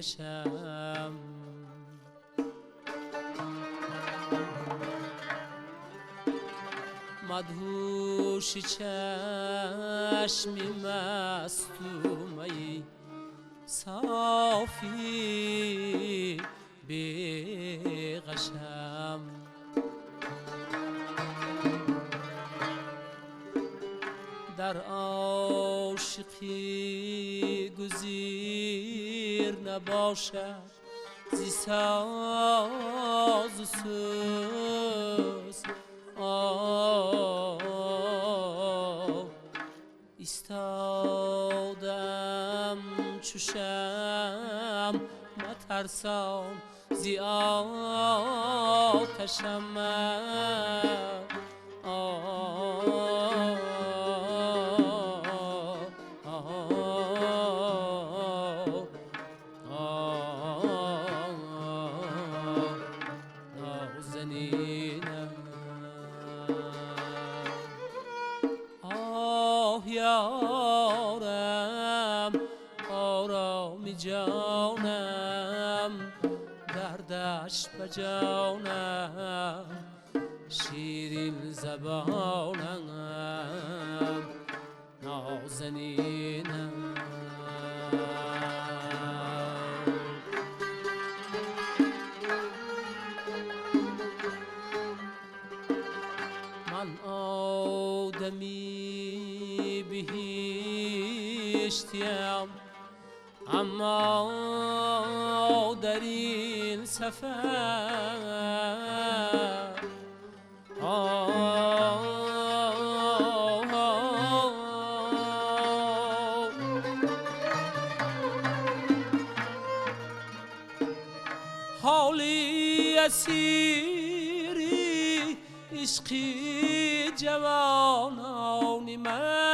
کشم مدهوش چشمی مستومی صافی بغشم در عاشقی گزیر نباشد زی ساز و سوز ایستادم چو شمع مترسان زی آتشم من یارم آرامی جانم دردش به جانم شیرین زبانم نازنینم من آدمی بهشتیم اما در این سفر حالی اسیری عشقی جوانان من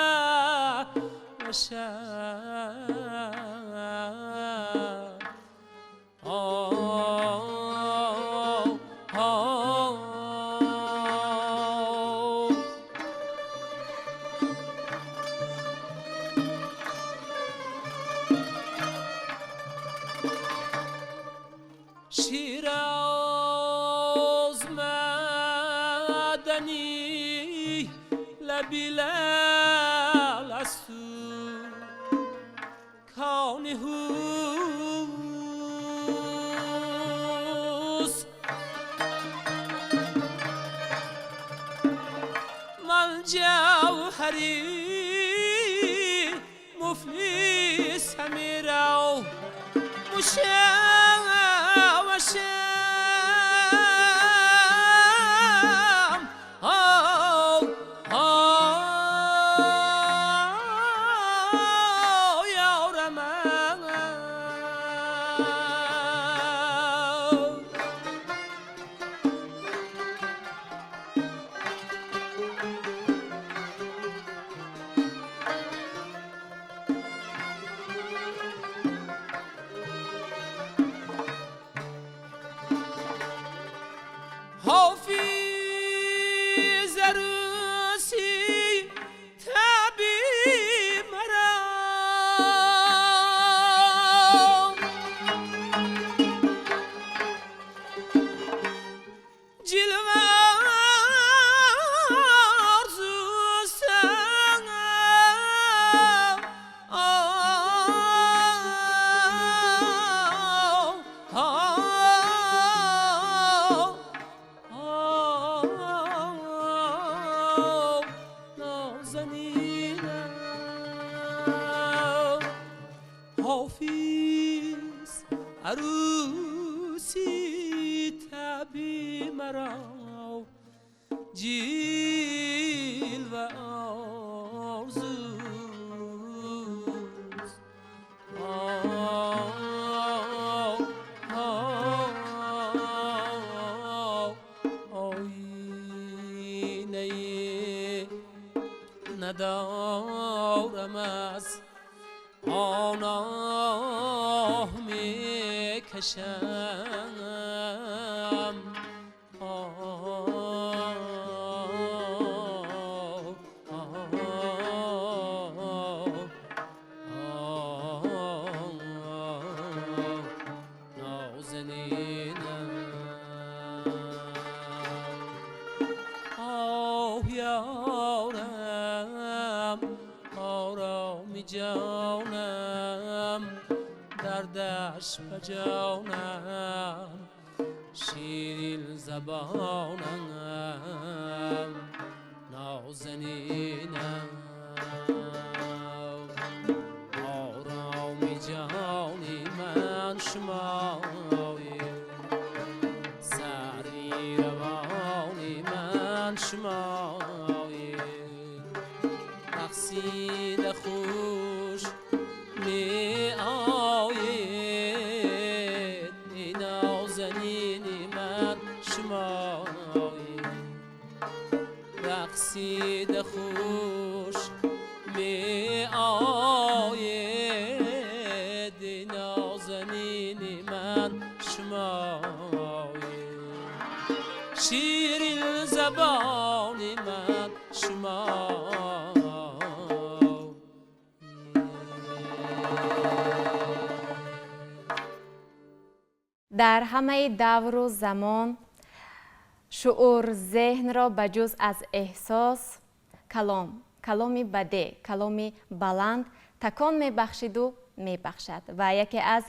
شیراز مدنی لبی لعل از تو کان هوس من جوهری مفلس همیرو مشوشم حافظ عروسی طبی مرا جلوه arzusan حافظ عروسی طبی مرا جیل و آرزوست آینه ندارم از آن آه می کشم آه آه آه. آرامی جانم دردش به جانم شیرین زبانم نازنینم آرامی جانی من شمایی سری روانی من شمایی رقصید خوش می آید ای نازنین من شمایی رقصید خوش می آید ای نازنین من شمایی شیرین زبان من شما. Дар ҳамаи давру замон шуур зеҳнро ба ҷуз аз эҳсос калом, каломи бадеъ, каломи баланд такон мебахшиду мебахшад ва яке аз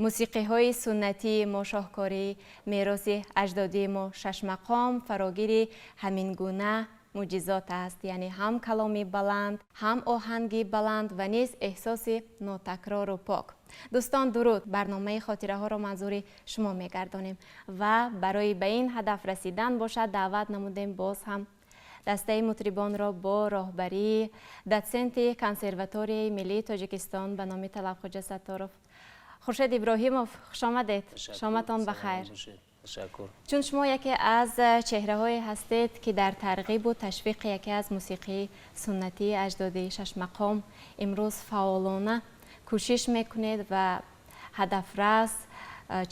мусиқиҳои суннатии мо, шоҳкории мероси аҷдодии мо, шашмақом фарогири ҳамин гуна мӯъҷизот аст, яъне ҳам каломи баланд, ҳам оҳанги баланд ва низ эҳсоси нотакрору пок. Дӯстон, дуруд! Барномаи хотираҳоро манзури шумо мегардонем ва барои ба ин ҳадаф расидан бошад даъват намудем боз ҳам дастаи мутрибонро бо роҳбарии дотсенти Консерваторияи миллии Тоҷикистон ба номи Талабхоҷа Сатторов Хуршед Иброҳимов. Хушомадед, шоматон ба хайр. Ташаккур. Чун шумо яке аз чеҳраҳое ҳастед, ки дар тарғибу ташвиқи яке аз мусиқии суннатии аҷдодии шашмақом имрӯз фаъолона кӯшиш мекунед ва ҳадафрас,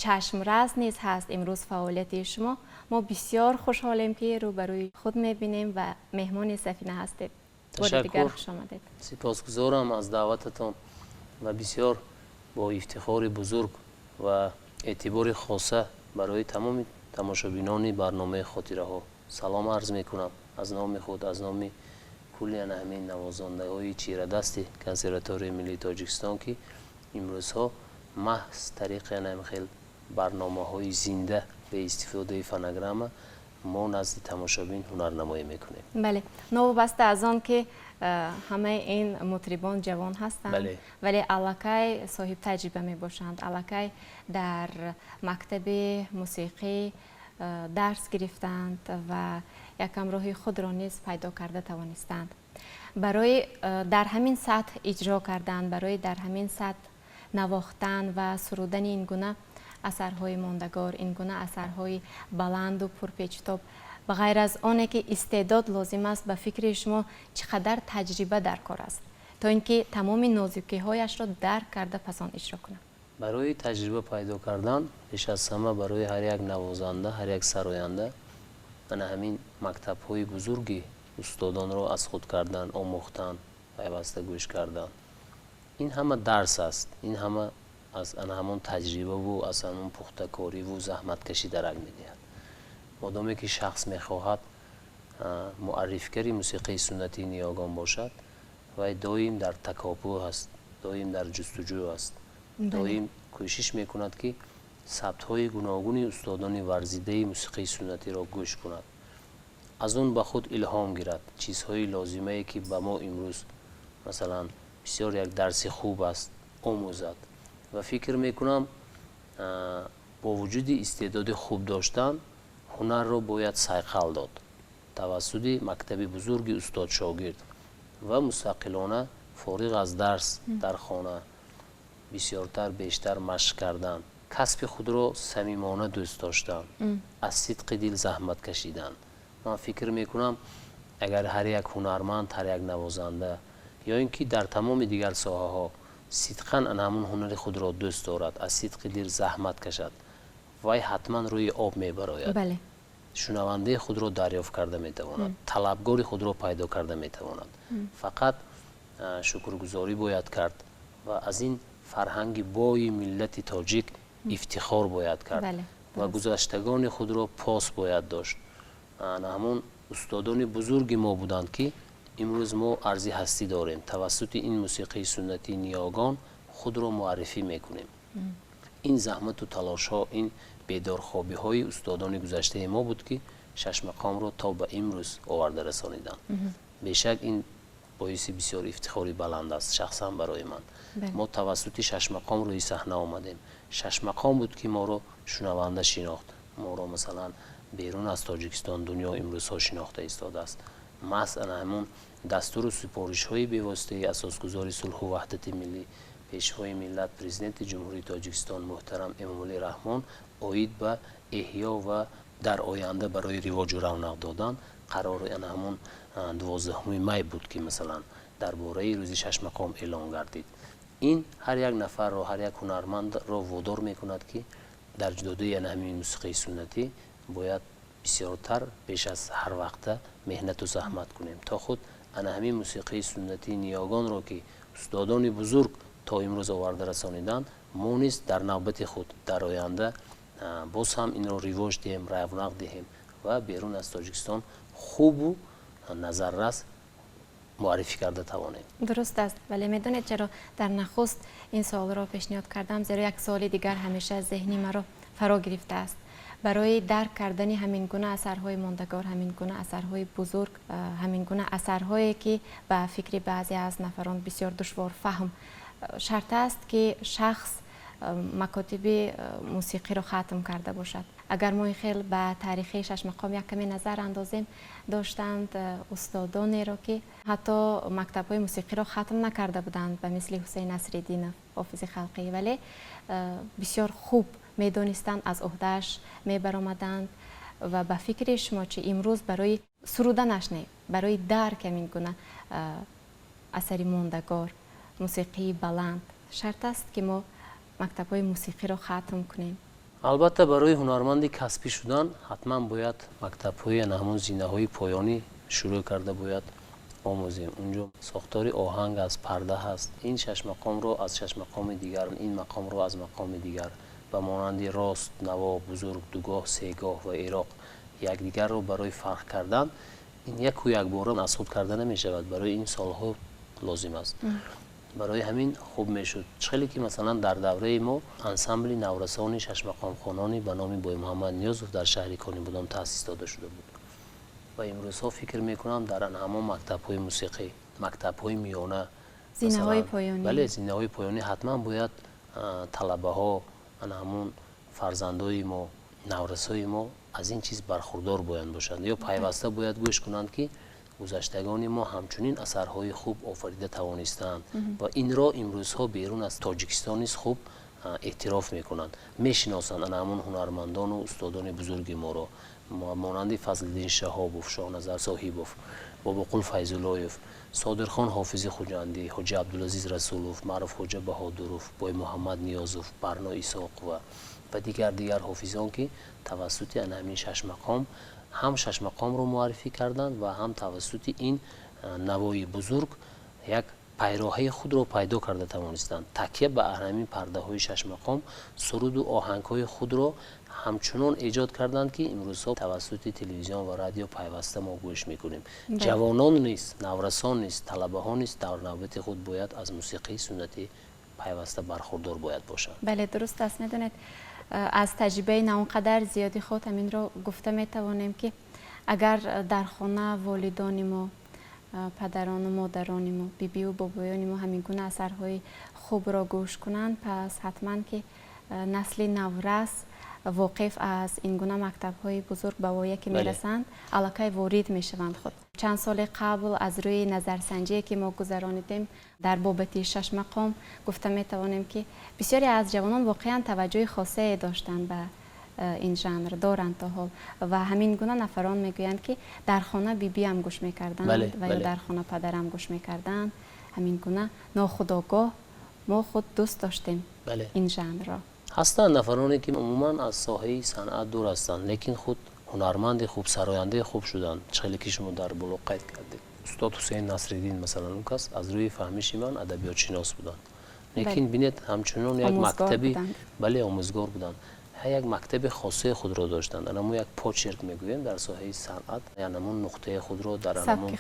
чашмрас низ ҳаст имрӯз фаъолияти шумо. Мо бисёр хушҳолем, ки рӯбарӯи худ мебинем ва меҳмони сафина ҳастед. Бори дигар Ташаккур. хуш омадед. Сипосгузорам аз даъвататон ва бисёр бо ифтихори бузург ва эътибори хоса барои тамоми тамошобинони барномаи хотираҳо салом арз мекунам аз номи худ, аз номи кулли ана ҳамин навозандаҳои чирадасти Консерваторияи миллии Тоҷикистон, ки имрӯзҳо маҳз тариқи ана ҳамин хел барномаҳои зинда бе истифодаи фонограмма мо назди тамошобин ҳунарнамоӣ мекунем. Бале, новобаста аз он ки ҳамаи ин мутрибон ҷавон ҳастанд, вале аллакай соҳиб таҷриба мебошанд, аллакай дар мактаби мусиқӣ дарс гирифтанд ва якам роҳи худро низ пайдо карда тавонистанд. Барои дар ҳамин сатҳ иҷро кардан, барои дар ҳамин сатҳ навохтан ва сурудани ин гуна асарҳои мондагор, ин гуна асарҳои баланду пурпечутоб, ба ғайр аз оне ки истеъдод лозим аст, ба фикри шумо чӣ қадар таҷриба дар кор аст, то ин ки тамоми нозукиҳояшро дарк карда пас он иҷро кунад? Барои таҷриба пайдо кардан пеш аз ҳама барои ҳар як навозанда, ҳар як сароянда ана ҳамин мактабҳои бузурги устодонро аз худ кардан, омӯхтан, пайваста гӯш кардан, ин ҳама дарс аст. Ин ҳама аз ана ҳамон таҷрибаву аз ҳамон пухтакориву заҳматкашӣ дарак медиҳад. Модоме ки шахс мехоҳад муаррифгари мусиқии суннатии ниёгон бошад, вай доим дар такопӯ аст, доим дар ҷустуҷӯ аст, доим кӯшиш мекунад, ки сабтҳои гуногуни устодони варзидаи мусиқии суннатиро гӯш кунад, аз он ба худ илҳом гирад, чизҳои лозимае, ки ба мо имрӯз масалан бисёр як дарси хуб аст, омӯзад. Ва фикр мекунам, бо вуҷуди истеъдоди хуб доштан ҳунарро бояд сайқал дод тавассути мактаби бузурги устод-шогирд ва мустақилона, фориғ аз дарс, дар хона бисёртар, бештар машқ кардан, касби худро самимона дӯст доштан, аз сидқи дил заҳмат кашидан. Ман фикр мекунам, агар ҳар як ҳунарманд, ҳар як навозанда ё ин ки дар тамоми дигар соҳаҳо сидқан ана ҳамун ҳунари худро дӯст дорад, аз сидқи дил заҳмат кашад, вай ҳатман рӯи об мебарояд, шунавандаи худро дарёфт карда метавонад, талабгори худро пайдо карда метавонад. Фақат шукргузорӣ бояд кард ва аз ин фарҳанги бои миллати тоҷик ифтихор бояд кард ва гузаштагони худро пос бояд дошт. Ана ҳамон устодони бузурги мо буданд, ки Имрӯз мо арзи ҳастӣ дорем, тавассути ин мусиқии суннатии ниёгон худро муаррифӣ мекунем. Ин заҳмату талошҳо, ин бедорхобиҳои устодони гузаштаи мо буд, ки шашмақомро то ба имрӯз оварда расониданд. Бешак, ин боиси бисёр ифтихори баланд аст шахсан барои ман. Мо тавассути шашмақом рӯи саҳна омадем. Шашмақом буд, ки моро шунаванда шинохт. Моро, масалан, берун аз Тоҷикистон дунё имрӯзҳо шинохта истодааст. Маҳз ана ҳамун дастуру супоришҳои бевоситаи асосгузори сулҳу ваҳдати миллӣ, Пешвои миллат, Президенти Ҷумҳурии Тоҷикистон муҳтарам Эмомалӣ Раҳмон оид ба эҳё ва дар оянда барои ривоҷу равнақ додан қарори ана ҳамун 12 май буд, ки, масалан, дар бораи рӯзи шашмақом эълон гардид. Ин ҳар як нафарро, ҳар як ҳунармандро водор мекунад, ки дар ҷудодаи ана ҳамин мусиқии суннатӣ бояд бисёртар, беш аз ҳар вақта меҳнату заҳмат кунем, то худ ана ҳамин мусиқии суннатии ниёгонро, ки устодони бузург то имрӯз оварда расониданд, мо низ дар навбати худ дар оянда боз ҳам инро ривоҷ диҳем, равнақ диҳем ва берун аз Тоҷикистон хубу назаррас муаррифӣ карда тавонем. Дуруст аст, вале медонед, чаро дар нахуст ин суолро пешниҳод кардам? Зеро як суоли дигар ҳамеша зеҳни маро фаро гирифтааст. Барои дарк кардани ҳамин гуна асарҳои мондагор, ҳамин гуна асарҳои бузург, ҳамин гуна асарҳое, ки ба фикри баъзе аз нафарон бисёр душворфаҳм, шарт аст, ки шахс макотиби мусиқиро хатм карда бошад. Агар мо ин хел ба таърихи шашмақом як каме назар андозем, доштанд устодонеро, ки ҳатто мактабҳои мусиқиро хатм накарда буданд, ба мисли Ҳусейн Насриддинов, ҳофизи халқӣ, вале бисёр хуб медонистанд, аз уҳдааш мебаромаданд. Ва ба фикри шумо чи, имрӯз барои суруданаш не, барои дарк ҳамин гуна асари мондагор, мусиқии баланд, шарт аст, ки мо мактабҳои мусиқиро хатм кунем? Албатта, барои ҳунарманди касбӣ шудан ҳатман бояд мактабҳои ҳамон зинаҳои поёнӣ шурӯъ карда бояд омӯзем. Унҷо сохтори оҳанг аст, парда ҳаст. Ин шашмақомро аз шашмақоми дигар, ин мақомро аз мақоми дигар, ба монанди рост, наво, бузург, дугоҳ, сегоҳ ва ироқ якдигарро барои фарқ кардан ин яку якбора аз худ карда намешавад. Барои ин солҳо лозим аст. Барои ҳамин хуб мешуд, хеле ки, масалан, дар давраи мо ансамбли наврасони шашмақомхонони ба номи Боймуҳаммад Ниёзов дар шаҳри Конибодом таъсис дода шуда буд. Ва имрӯзҳо фикр мекунам, дар ҳамон мактабҳои мусиқӣ, мактабҳои миёна, зинаҳои поёнӣ. Бале, зинаҳои поёнӣ ҳатман бояд талабаҳо, ана ҳамун фарзандои мо, наврасои мо аз ин чиз бархурдор бояд бошанд ё пайваста бояд гӯш кунанд, ки гузаштагони мо ҳамчунин асарҳои хуб офарида тавонистаанд ва инро имрӯзҳо берун аз Тоҷикистон низ хуб эътироф мекунанд, мешиносанд ана ҳамун ҳунармандону устодони бузурги моро, монанди Фазлиддин Шаҳобов, Шоҳназар Соҳибов, Бобоқул Файзуллоев, Содирхон Ҳофизи Хуҷандӣ, Ҳоҷи Абдулазиз Расулов, Маъруфхоҷа Баҳодуров, Боймуҳаммад Ниёзов, Барно Исоқова ва дигар ҳофизон, ки тавассути ана ҳамин шашмақом ҳам шашмақомро муаррифӣ карданд ва ҳам тавассути ин навои бузург як пайроҳаи худро пайдо карда тавонистанд. Такя ба ҳамин пардаҳои шашмақом суруду оҳангҳои худро ҳамчунон эҷод карданд, ки имрӯзҳо тавассути телевизион ва радио пайваста мо гӯш мекунем. Ҷавонон низ, наврасон низ, талабаҳо низ дар навбати худ бояд аз мусиқии суннатӣ пайваста бархурдор бояд бошанд. Бале, дуруст аст. Медонед, аз таҷрибаи на он қадар зиёди худ ҳаминро гуфта метавонем, ки агар дар хона волидони мо, падарону модарони мо, бибию бобоёни мо ҳамин гуна асарҳои хубро гӯш кунанд, пас ҳатман ки насли наврас воқиф аз ин гуна мактабҳои бузург ба воя ки мерасанд, аллакай ворид мешаванд. Худ чанд соли қабл аз рӯи назарсанҷие, ки мо гузаронидем дар бобати шашмақом, гуфта метавонем, ки бисёре аз ҷавонон воқеан таваҷҷӯҳи хосае доштанд ба ин жанр, доранд то ҳол. Ва ҳамин гуна нафарон мегӯянд, ки дар хона бибиам гӯш мекарданд ва ё дар хона падарам гӯш мекарданд. Ҳамин гуна нохудогоҳ мо худ дӯст доштем ин жанрро. Ҳастанд нафароне, ки умуман аз соҳаи санъат дур ҳастанд, лекин худ ҳунарманди хуб, сарояндаи хуб шуданд. Хеле ки шумо дар боло қайд кардед, устод Ҳусейн Насриддин, масалан, он кас аз рӯи фаҳмиши ман адабиётшинос буданд, лекин бинед, ҳамчунон як мактаби, бале, омӯзгор буданд. Ҳар як мактаби хосаи худро доштанд. Анамун як почерк мегӯем дар соҳаи санъат, анамун нуқтаи худро дар анамун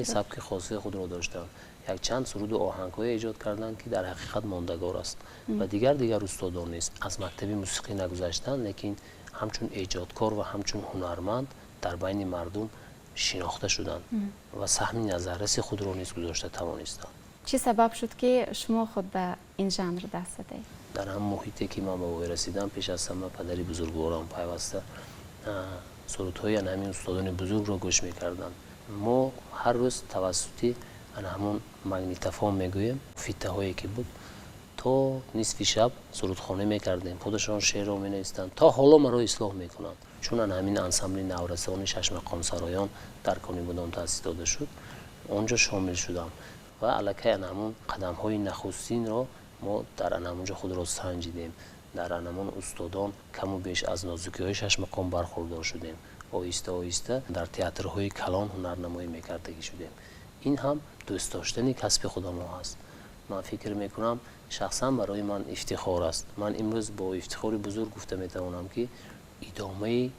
сабки хосаи худро доштанд. Якчанд суруду оҳангҳое эҷод карданд, ки дар ҳақиқат мондагор аст. Ва дигар устодон низ аз мактаби мусиқӣ нагузаштанд, лекин ҳамчун эҷодкор ва ҳамчун ҳунарманд дар байни мардум шинохта шуданд ва саҳми назарраси худро низ гузошта тавонистанд. Чӣ сабаб шуд, ки шумо худ ба ин жанр даст задаед? Дар ҳам муҳите ки ман ба воя расидам, пеш аз ҳама падари бузургворам пайваста сурудҳои ана ҳамин устодони бузургро гӯш мекарданд. Мо ҳар рӯз тавассути ана ҳамон магнитофон мегӯем, фитаҳое ки буд, то нисфи шаб сурудхонӣ мекардем. Худашон шеърро менавистанд, то ҳоло маро ислоҳ мекунанд. Чун ана ҳамин ансамбли наврасони шашмақомсароён дар Конибодом таъсис дода шуд, он ҷо шомил шудам ва аллакай ана ҳамон қадамҳои нахустинро мо дар ана ҳамон ҷо худро санҷидем. Дар ана ҳамон устодон каму беш аз нозукиҳои шашмақом бархурдор шудем. Оҳиста оҳиста дар театрҳои калон ҳунарнамоӣ мекардагӣ шудем. Ин ҳам дӯст доштани касби худамо ҳаст. Ман фикр мекунам, шахсан барои ман ифтихор аст. Ман имрӯз бо ифтихори бузург гуфта метавонам, ки идомаи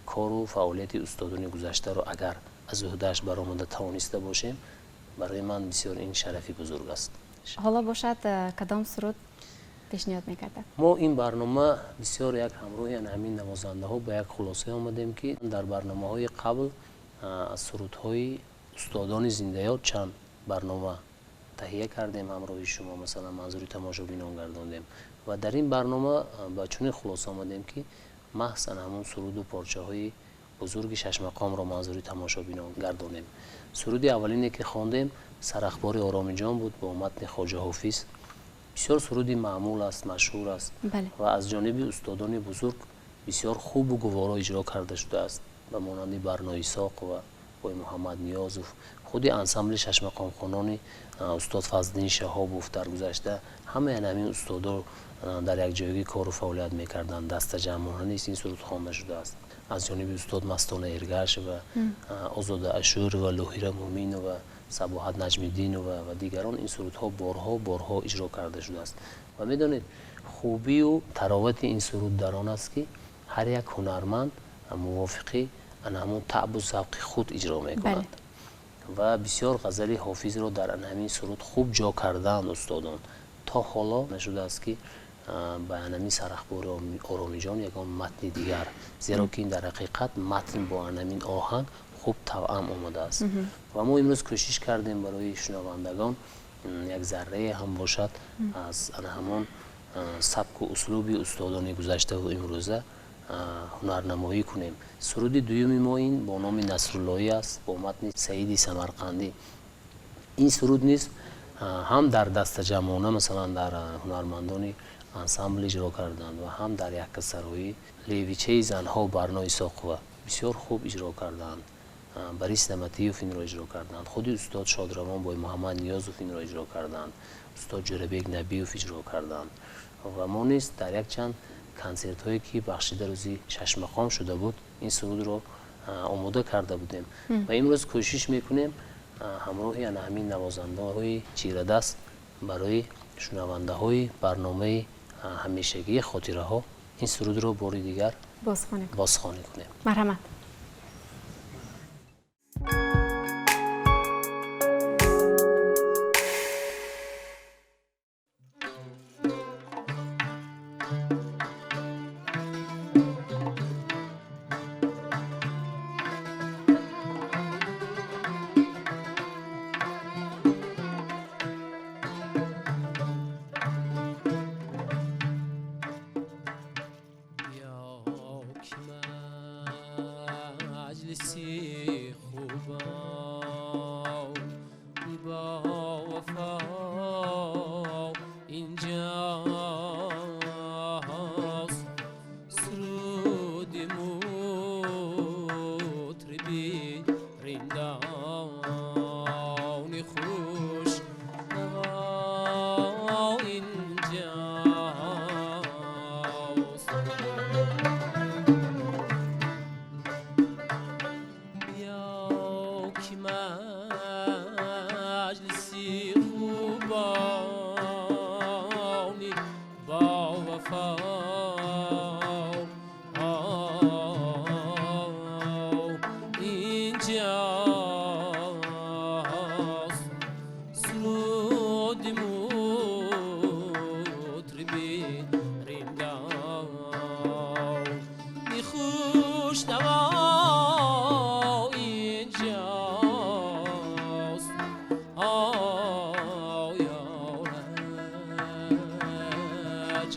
кору фаъолияти устодони гузаштаро агар аз уҳдааш баромада тавониста бошем, барои ман бисёр ин шарафи бузург аст. Ҳоло бошад, кадом суруд пешниҳод мекардад? Мо ин барнома бисёр як ҳамроҳи ҳамин навозандаҳо ба як хулосае омадем, ки дар барномаҳои қабл аз сурудҳои устодони зиндаёд чанд барнома таҳия кардем ҳамроҳи шумо, масалан манзури тамошобинон гардондем ва дар ин барнома ба чунин хулоса омадем, ки маҳз ана ҳамон суруду порчаҳои бузурги шашмақомро манзури тамошобинон гардонем. Суруди аввалине ки хондем Сарахбори Оромиҷон буд бо матни Хоҷа Ҳофиз. Бисёр суруди маъмул аст, машҳур аст ва аз ҷониби устодони бузург бисёр хубу гуворо иҷро карда шудааст, ба монанди Барно Исоқ ва Бой Муҳаммад Ниёзов, худи ансамбли шашмақомхонони устод Фазлиддин Шаҳобов. Дар гузашта ҳамаи ҳамин устодо дар якҷоягӣ кору фаъолият мекарданд. Дастаҷамъона низ ин суруд хонда шудааст аз ҷониби устод Мастона Эргашева, Озода Ашурова, Лоҳира Муминова, Сабоҳат Наҷмиддинова ва дигарон. Ин сурудҳо борҳо борҳо иҷро карда шудааст. Ва медонед, хубию таровати ин суруд дар он аст, ки ҳар як ҳунарманд мувофиқи ана ҳамон таъбу завқи худ иҷро мекунад ва бисёр ғазали Ҳофизро дар ана ҳамин суруд хуб ҷо кардаанд устодон. То ҳоло нашудааст, ки ба анами Сарахбори Оромиҷон ягон матни дигар, зеро ки ин дар ҳақиқат матн бо анамин оҳанг хуб тавъам омадааст. Ва мо имрӯз кӯшиш кардем барои шунавандагон як заррае ҳам бошад аз ана ҳамон сабку услуби устодони гузаштаву имрӯза ҳунарнамоӣ кунем. Суруди дуюми мо ин бо номи Насруллоӣ аст бо матни Саиди Самарқандӣ. Ин суруд низ ҳам дар дастаҷамъона, масалан дар ҳунармандони ансамбл иҷро карданд ва ҳам дар яккасароӣ левичаи занҳо Барно Исоқова бисёр хуб иҷро карданд. Борис Наматиев инро иҷро карданд, худи устод шодравон Бой Муҳаммад Ниёзов инро иҷро карданд, устод Ҷӯрабек Набиев иҷро карданд. Ва мо низ дар якчанд консертҳое, ки бахшида рӯзи шашмақом шуда буд, ин сурудро омода карда будем ва имрӯз кӯшиш мекунем ҳамроҳи ана ҳамин навозандаҳои чирадаст барои шунавандаҳои барномаи ҳамешагии хотираҳо ин сурудро бори дигар бозхонӣ кунем. Марҳамат. Yo,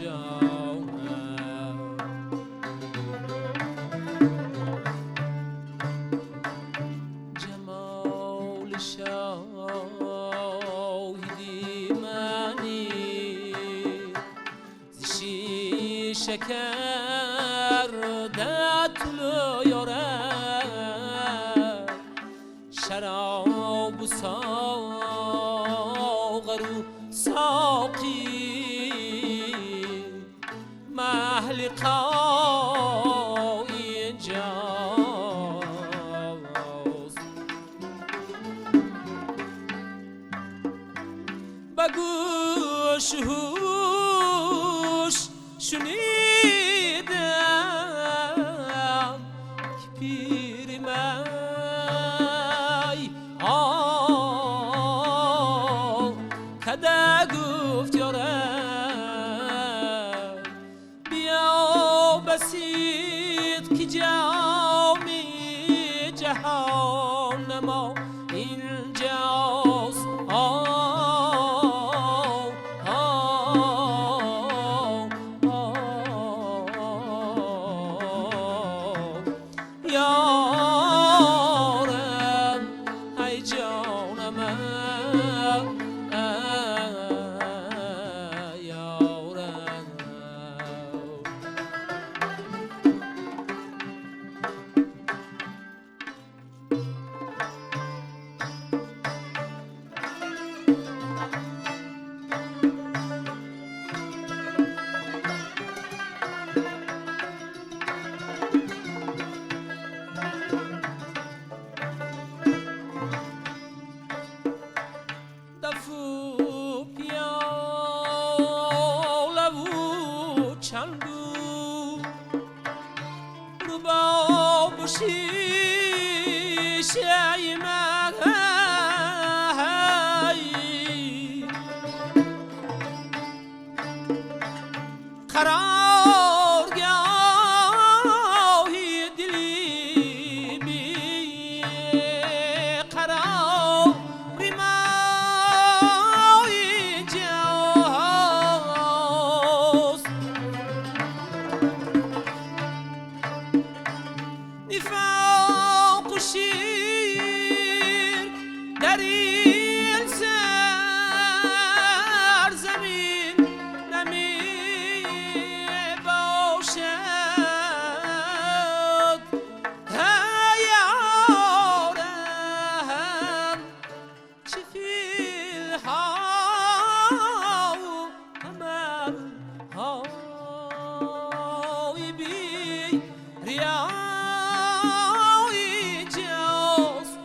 جانم. جمال شاهدی منی ز شیشه کرده طلوع یارم، شراب و ساغر و ساقی محل لقای اینجاست. به گوش هوش شنیدم که پیر می کده گفت یارم بیا بسید که جامی جهان ما اینجاست. یارم ای جانم یارم. دفو پیاله و چنگو رباب و شیشه می، قرارگاهی دلی بی قرار ما اینجاست. نفاق و شیر در این سرزمین نمی باشد. ای یارم چه فیلها و عملهای بی ریا اینجاست.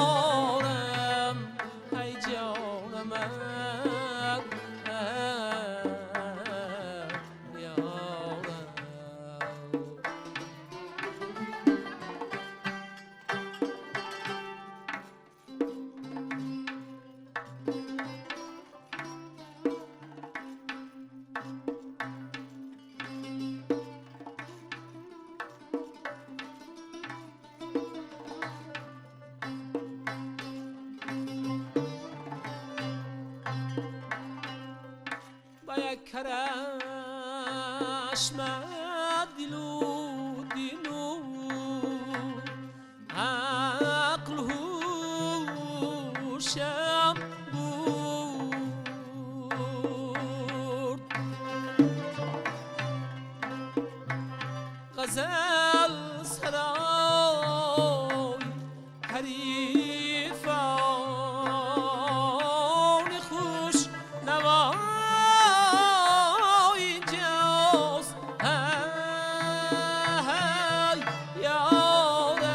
یارم ای جانم یارم. با یک کرشمه دل و دین و عقل هوشم برد. غزل سرای حریفان خوش نوای اینجاست. ای یارم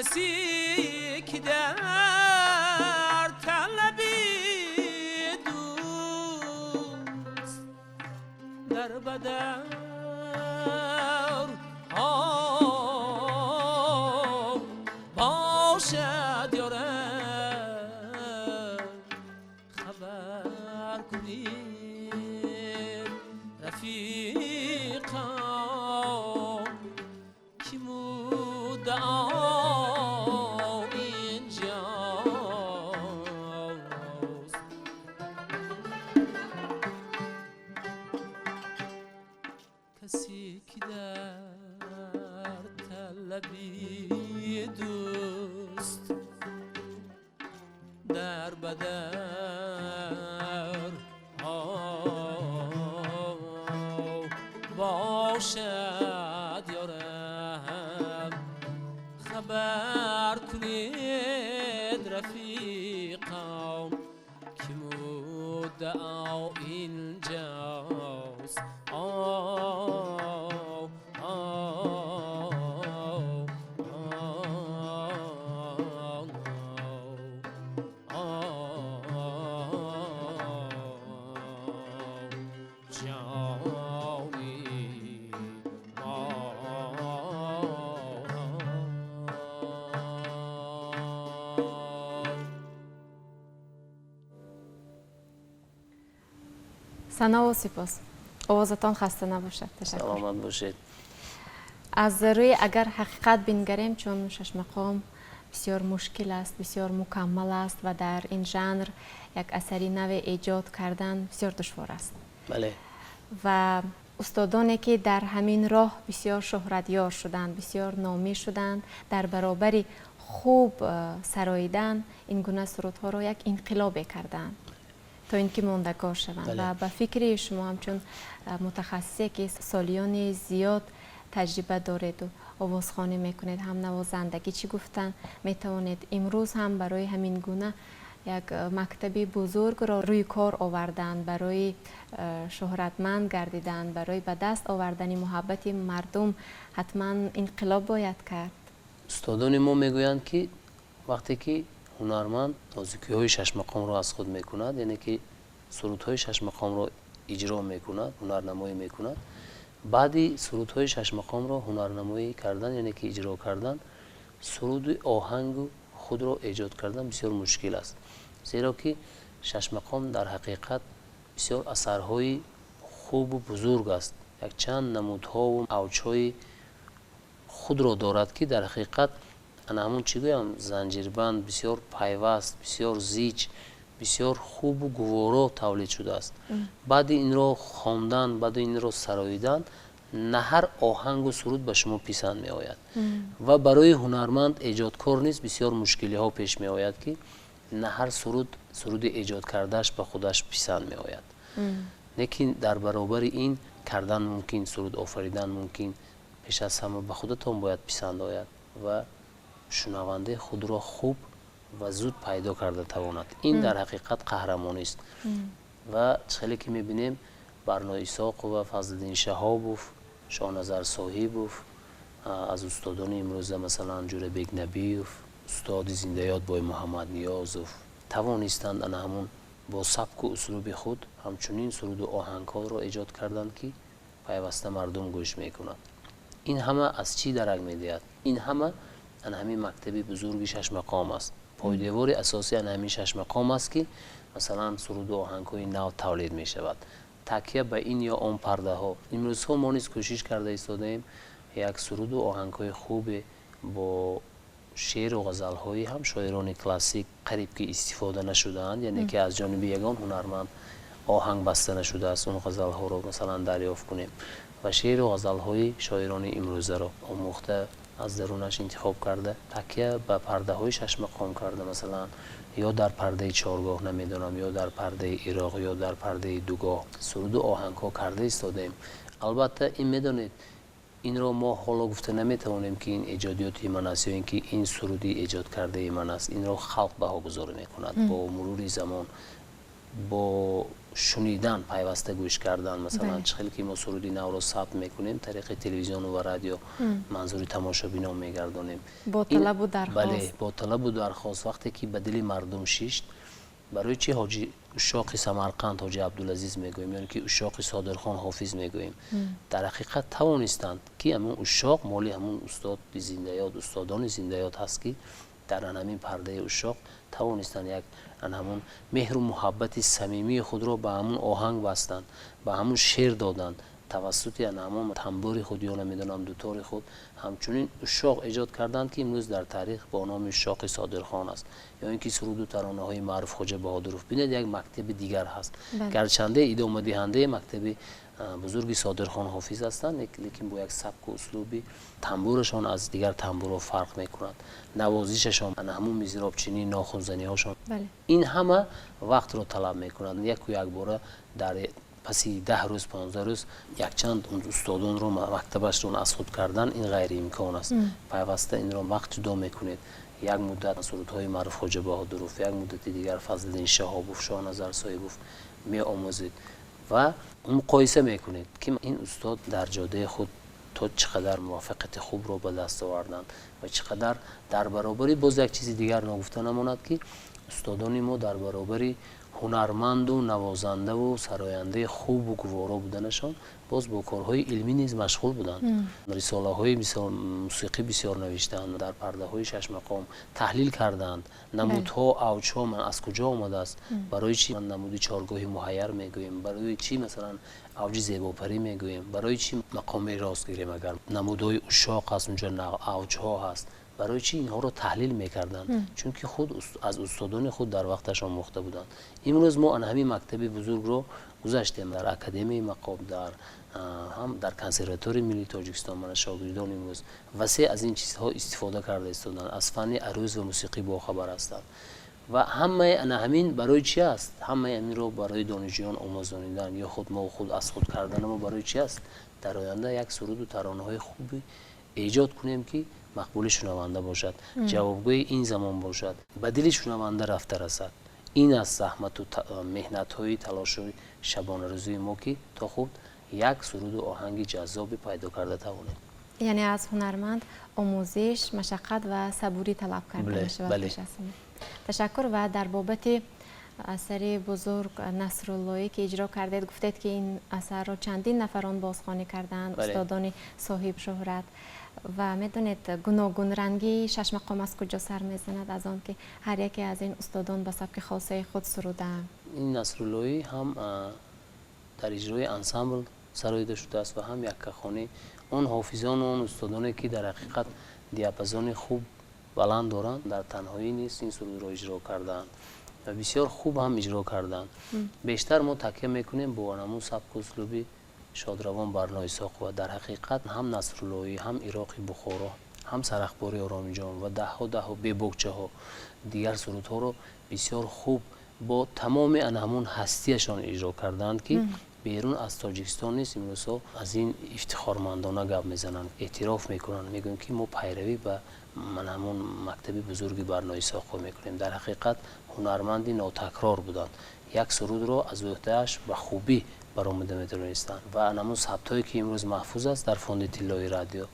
کسی که در طلبی دوست در بدر باشد یارم خبر کنید رفیقم که مدعا کسی که در طلبی دوست در بدر باشد یارم خبر کنید رفیقم که مدعا اینجاست. Санову сипос. Овозатон хаста набошад. Ташаккур. Саломат бошед. Аз рӯи агар ҳақиқат бингарем, чун шашмақом бисёр мушкил аст, бисёр мукаммал аст ва дар ин жанр як асари наве эҷод кардан бисёр душвор аст. Бале. Ва устодоне ки дар ҳамин роҳ бисёр шӯҳратёр шуданд, бисёр номӣ шуданд, дар баробари хуб сароидан ин гуна сурудҳоро як инқилобе карданд то ин ки мондагор шаванд. Ва ба фикри шумо ҳамчун мутахассисе ки солиёни зиёд таҷриба дореду овозхонӣ мекунед, ҳам навозандагӣ, чӣ гуфтан метавонед имрӯз ҳам барои ҳамин гуна як мактаби бузургро рӯи кор овардан, барои шӯҳратманд гардидан, барои ба даст овардани муҳаббати мардум ҳатман инқилоб бояд кард? Устодони мо мегӯянд ки вақте ки ҳунарманд нозукиҳои шашмақомро аз худ мекунад, яъне ки сурудҳои шашмақомро иҷро мекунад, ҳунарнамоӣ мекунад, баъди сурудҳои шашмақомро ҳунарнамоӣ кардан, яъне ки иҷро кардан, суруди оҳангу худро эҷод кардан бисёр мушкил аст. Зеро ки шашмақом дар ҳақиқат бисёр асарҳои хубу бузург аст, якчанд намудҳову авҷҳои худро дорад ки дар ҳақиқат ана ҳамун чӣ гӯям, занҷирбанд бисёр пайваст, бисёр зич, бисёр хубу гуворо тавлид шудааст. Баъди инро хондан, баъди инро сароидан на ҳар оҳангу суруд ба шумо писанд меояд ва барои ҳунарманд эҷодкор низ бисёр мушкилиҳо пеш меояд ки на ҳар суруд суруди эҷодкардааш ба худаш писанд меояд. Лекин дар баробари ин кардан мумкин, суруд офаридан мумкин, пеш аз ҳама ба худатон бояд писанд ояд ва шунавандаи худро хуб ва зуд пайдо карда тавонад. Ин дар ҳақиқат қаҳрамонист. Ва хеле ки мебинем, Барно Исоқова, Фазлиддин Шаҳобов, Шоҳназар Соҳибов, аз устодони имрӯза масалан Ҷӯрабек Набиев, устоди зиндаёд Бой Муҳаммад Ниёзов тавонистанд ана ҳамун бо сабку услуби худ ҳамчунин суруду оҳангҳоро эҷод карданд ки пайваста мардум гӯш мекунад. Ин ҳама аз чӣ дарак медиҳад? Ин ҳама ана ҳамин мактаби бузурги шашмақом аст. Пойдевори асосӣ ана ҳамин шашмақом аст ки Масалан, суруду оҳангҳои нав тавлид мешавад, такя ба ин ё он пардаҳо. Имрӯзҳо мо низ кӯшиш карда истодаем як суруду оҳангҳои хубе бо шеъру ғазалҳои ҳам шоирони классик, қариб ки истифода нашудаанд, яъне ки аз ҷониби ягон ҳунарманд оҳанг баста нашудааст, он ғазалҳоро, масалан, дарёфт кунем ва шеъру ғазалҳои шоирони имрӯзаро омӯхта, аз дарунаш интихоб карда, такя ба пардаҳои шашмақом карда, масалан, ё дар пардаи чоргоҳ, намедонам, ё дар пардаи ироқ, ё дар пардаи дугоҳ суруду оҳангҳо карда истодаем. Албатта, ин, медонед, инро мо ҳоло гуфта наметавонем, ки ин эҷодиёти ман аст ё ин ки ин суруди эҷод кардаи ман аст. Инро халқ баҳогузорӣ мекунад бо мурури замон, бо шунидан, пайваста гӯш кардан. Масалан, чӣ хеле ки мо суруди навро сабт мекунем, тариқи телевизиону ва радио манзури тамошобинон мегардонем. Бо талабу дархост. Бале, бо талабу дархост. Вақте ки ба дили мардум шишт, барои чӣ ҳоҷи ушшоқи Самарқанд Ҳоҷи Абдулазиз мегӯем ё ки ушшоқи Содирхон Ҳофиз мегӯем? Дар ҳақиқат тавонистанд, ки ҳамун ушшоқ моли ҳамун устоди зиндаёд, устодони зиндаёд ҳаст, ки дар ҳамин пардаи ушшоқ тавонистанд як ҳамун меҳру муҳаббати самимии худро ба ҳамун оҳанг бастанд, ба ҳамун шеър доданд, тавассути ҳамон тамбури худ ё, намедонам, дутори худ ҳамчунин ушшоқ эҷод карданд, ки имрӯз дар таърих бо номи ушшоқи Содирхон аст. Ё ин ки суруду таронаҳои Маъруф Хоҷа Баҳодуров, бинед, як мактаби дигар ҳаст. Гарчанде идомадиҳандаи мактаби бузурги Содирхон Ҳофиз ҳастанд, лекин бо як сабку услуби тамбурашон аз дигар тамбурҳо фарқ мекунад, навозишашон, ҳамун мизробчинӣ, нохунзаниҳошон. Ин ҳама вақтро талаб мекунад. Яку якбора дар паси 10 рӯз, 15 рӯз якчанд устодонро мактабашро аз худ кардан ин ғайриимкон аст. Пайваста инро вақт ҷудо мекунед. Як муддат сурудҳои Маъруф Хоҷа Баҳодуров, як муддати дигар Фазлиддин Шаҳобов, Шоҳназар Соҳибов меомӯзед ва муқоиса мекунед, ки ин устод дар ҷодаи худ то чӣ қадар муваффақияти хубро ба даст оварданд ва чӣ қадар дар баробари. Боз як чизи дигар ногуфта намонад, ки устодони мо дар баробари ҳунарманду навозандаву сарояндаи хубу гуворо буданашон боз бо корҳои илмӣ низ машғул буданд. Рисолаҳои мусиқӣ бисёр навиштаанд, дар пардаҳои шашмақом таҳлил кардаанд, намудҳо, авҷҳо аз куҷо омадааст, барои чӣ намуди чоргоҳи муҳайяр мегӯем, барои чӣ, масалан, авҷи зебопарӣ мегӯем, барои чӣ мақоми рост гирем, агар намудҳои ушшоқ аст, унҷо авҷҳо ҳаст, барои чӣ? Инҳоро таҳлил мекарданд, чунки худ аз устодони худ дар вақташ омӯхта буданд. Имрӯз мо ана ҳамин мактаби бузургро гузаштем дар Академияи мақом, дар ҳам дар Консерваторияи миллии Тоҷикистон. Мана, шогирдон имрӯз васеъ аз ин чизҳо истифода карда истоданд, аз фанни аруз ва мусиқӣ бохабар ҳастанд. Ва ҳамаи ана ҳамин барои чи аст? Ҳамаи ҳаминро барои донишҷӯён омӯзонидан ё худ мо худ аз худ карданамо барои чи аст? Дар оянда як суруду таронаҳои хуби эҷод кунем, ки мақбули шунаванда бошад, ҷавобгӯи ин замон бошад, ба дили шунаванда рафта расад. Ин аст заҳмату меҳнатҳои талошҳои шабонарӯзии мо, ки то худ як суруду оҳанги ҷаззобе пайдо карда тавонем. Яъне аз ҳунарманд омӯзиш, машаққат ва сабурӣ талаб карда мешавад. Ташаккур. Ва дар бобати асари бузург Насруллоӣ, ки иҷро кардед, гуфтед, ки ин асарро чандин нафарон бозхонӣ кардаанд, устодони соҳибшӯҳрат. Ва медонед, гуногунрангии шашмақом аз куҷо сар мезанад? Аз он ки ҳар яке аз ин устодон ба сабки хосаи худ сурудаанд. Ин Насруллоӣ ҳам дар иҷрои ансамбл сароида шудааст ва ҳам яккахонӣ. Он ҳофизону он устодоне, ки дар ҳақиқат диапазони хуб баланд доранд, дар танҳоӣ низ ин сурудро иҷро кардаанд ва бисёр хуб ҳам иҷро кардаанд. Бештар мо такя мекунем бо ҳамун сабку услуби шодравон Барно Исоқова. Дар ҳақиқат, ҳам Насруллоӣ, ҳам Ироқи Бухоро, ҳам Сарахбори Оромиҷон ва даҳҳо даҳҳо бебокчаҳо, дигар сурудҳоро бисёр хуб бо тамоми ана ҳамун ҳастиашон иҷро кардаанд, ки берун аз Тоҷикистон низ имрӯзҳо аз ин ифтихормандона гап мезананд, эътироф мекунанд, мегӯянд, ки мо пайравӣ ба мана ҳамун мактаби бузурги Барно Исоқова мекунем. Дар ҳақиқат, ҳунарманди нотакрор буданд, як сурудро аз ӯҳдааш ба хубӣ баромада метавонистанд. Ва ҳамун сабтҳое, ки имрӯз маҳфуз аст дар фонди тиллои радио,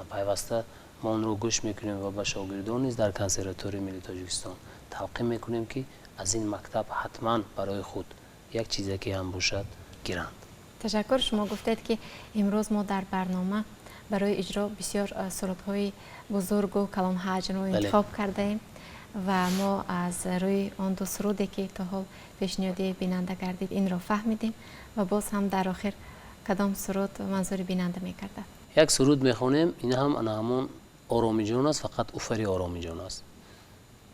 пайваста мо онро гӯш мекунем ва ба шогирдон низ дар Консерваторияи миллии Тоҷикистон талқин мекунем, ки аз ин мактаб ҳатман барои худ як чизе ки ҳам бошад гиранд. Ташаккур. Шумо гуфтед, ки имрӯз мо дар барнома барои иҷро бисёр сурудҳои бузургу калонҳаҷмро интихоб кардаем. Ва мо аз рӯи он ду суруде ки то ҳол пешниҳоди бинанда гардид, инро фаҳмидем. Ва боз ҳам дар охир кадом суруд манзури бинанда мегардад? Як суруд мехонем, ин ҳам ана ҳамон Оромиҷон аст, фақат Уфари Оромиҷон аст.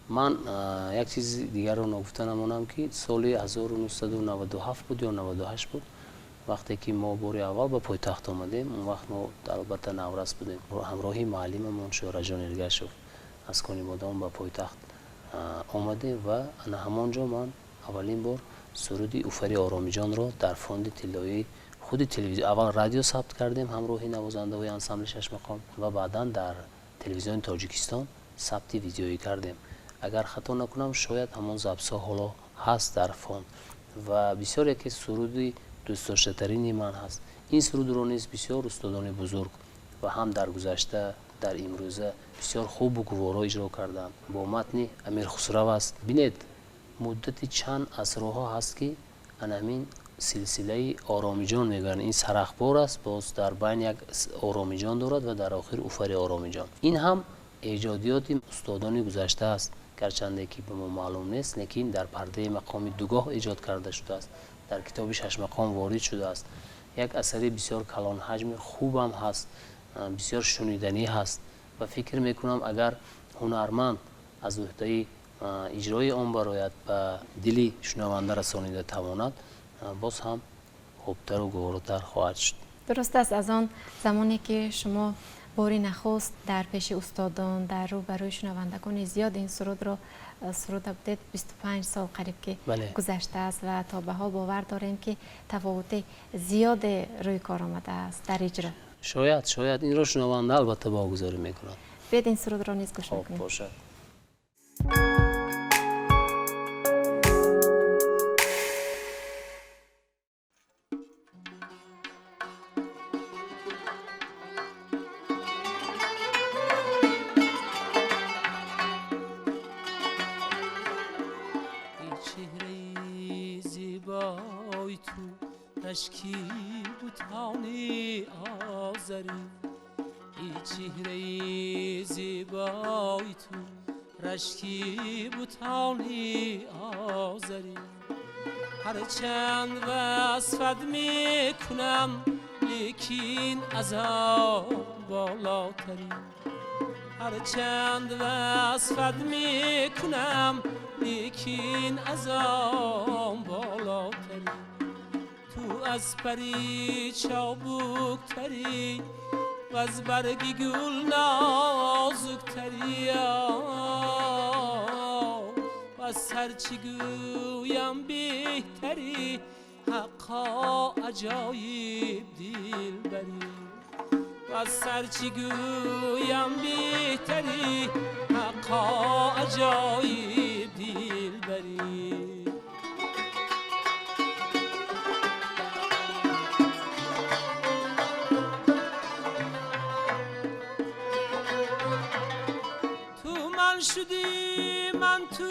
Ман як чизи дигарро ногуфта намонам, ки соли 1997 буд ё 98 буд, вақте ки мо бори аввал ба пойтахт омадем. Он вақт мо албатта наврас будем. Ҳамроҳи муаллимамон Шӯҳраҷон Эргашев аз Конибодом ба пойтахт омадем ва ана ҳамон ҷо ман аввалин бор суруди Уфари Оромиҷонро дар фонди тиллоии худи телевизион, аввал радио сабт кардем ҳамроҳи навозандаҳои ансамбли Шашмақом ва баъдан дар телевизиони Тоҷикистон сабти видеоӣ кардем. Агар хато накунам, шояд ҳамон записҳо ҳоло ҳаст дар фонд ва бисёр яке суруди дӯстдоштатарини ман ҳаст. Ин сурудро низ бисёр устодони бузург ва ҳам дар гузашта, дар имрӯза бисёр хубу гуворо иҷро карданд. Бо матни Амир Хусрав аст. Бинед, муддати чанд асрҳо ҳаст, ки ана ҳамин силсилаи Оромиҷон мегӯянд. Ин сарахбор аст, боз дар байн як Оромиҷон дорад ва дар охир Уфари Оромиҷон. Ин ҳам эҷодиёти устодони гузашта аст, гарчанде ки ба мо маълум нест, лекин дар пардаи мақоми дугоҳ эҷод карда шудааст, дар китоби Шашмақом ворид шудааст. Як асари бисёр калонҳаҷми хубам ҳаст, бисёр шуниданӣ ҳаст ва фикр мекунам, агар ҳунарманд аз уҳдаи иҷрои он барояд, ба дили шунаванда расонида тавонад, боз ҳам хубтару гуворотар хоҳад шуд. Дуруст аст, аз он замоне ки шумо бори нахуст дар пеши устодон, дар рӯ барои шунавандагони зиёд ин сурудро суруда будед, 25 сол қариб ки гузаштааст ва то ба ҳол бовар дорем, ки тафовути зиёде рӯи кор омадааст дар иҷро. Шояд инро шунаванда албатта баҳогузорӣ мекунад. Биёед, ин сурудро низ гӯш мекунем. Бошад. رشکی بتانی آذری، ای چهره زیبای تو رشکی بتانی آذری. هرچند وصفت میکنم لیکن از آن بالاتری، هرچند وصفت میکنم لیکن از آن بالاتری. تو از پری چابکتری و از برگ گل نازکتری، و از هرچی گویم بهتری، حقا عجایب دلبری. و از هرچی گویم بهتری، حقا عجایب دلبری. شدی من تو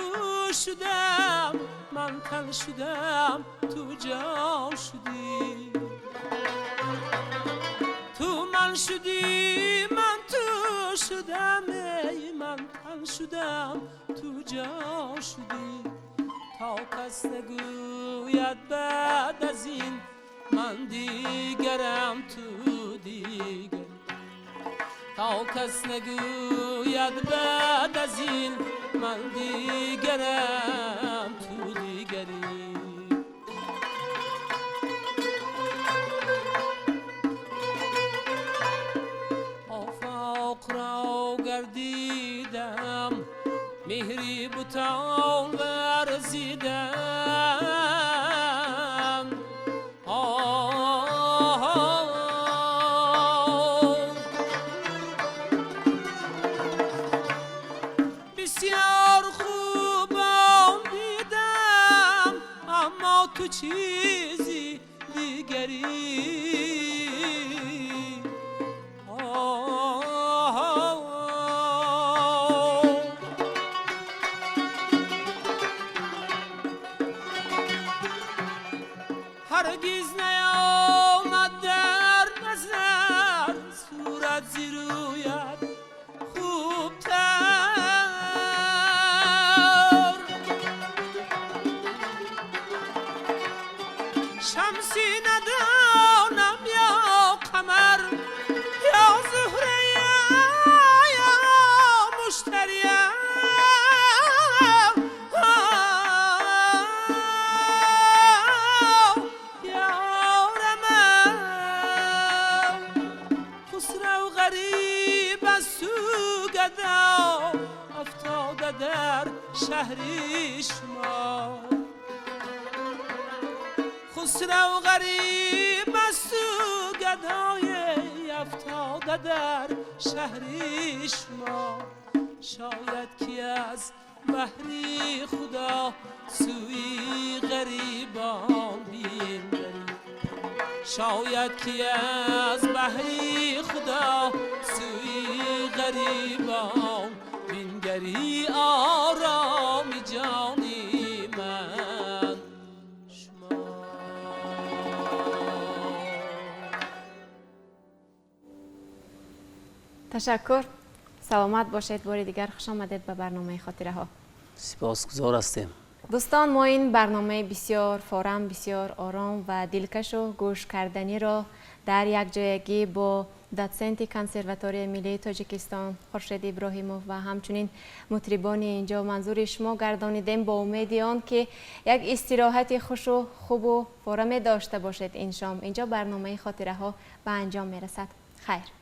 شدم، من تن شدم تو جان شدی. تو من شدی من تو شدم، ای من تن شدم تو جان شدی. تا کس نگوید بعد از این من دیگرم تو دیگری، تا کس نگوید بعد از این من دیگرم تو دیگری. آفاق را گردیدم مهری بتان ورزیدم، بسیار خوبم دیدم اما تو چیزی دیگری. هرگز نیامد در نظر صورت زیرویت خوبتر. شمسی ندانم یا قمر یا زهره یا مشتری خسرو غریب از سو گدا افتاده در شهری شما خسرو غریب از سو گدای افتاده در شهری شما شاید که از بهری خدا سوی غریبان بینگری شاید که از بهری خدا سوی غریبان بینگری آرام جانی من شما. تشکر، سلامت باشید. باری دیگر خوش آمدید به برنامه خاطره ها. سپاسگزار هستیم. دوستان، ما این برنامه بسیار فارم، بسیار آرام و دلکش و گوش کردنی را در یک جایگی با доценти консерваторияи миллии Тоҷикистон Хуршед Иброҳимов ва ҳамчунин мутрибони инҷо манзури шумо гардонидем бо умеди он ки як истироҳати хушу хубу фораме дошта бошед. Ин шом инҷо барномаи хотираҳо ба анҷом мерасад. Хайр.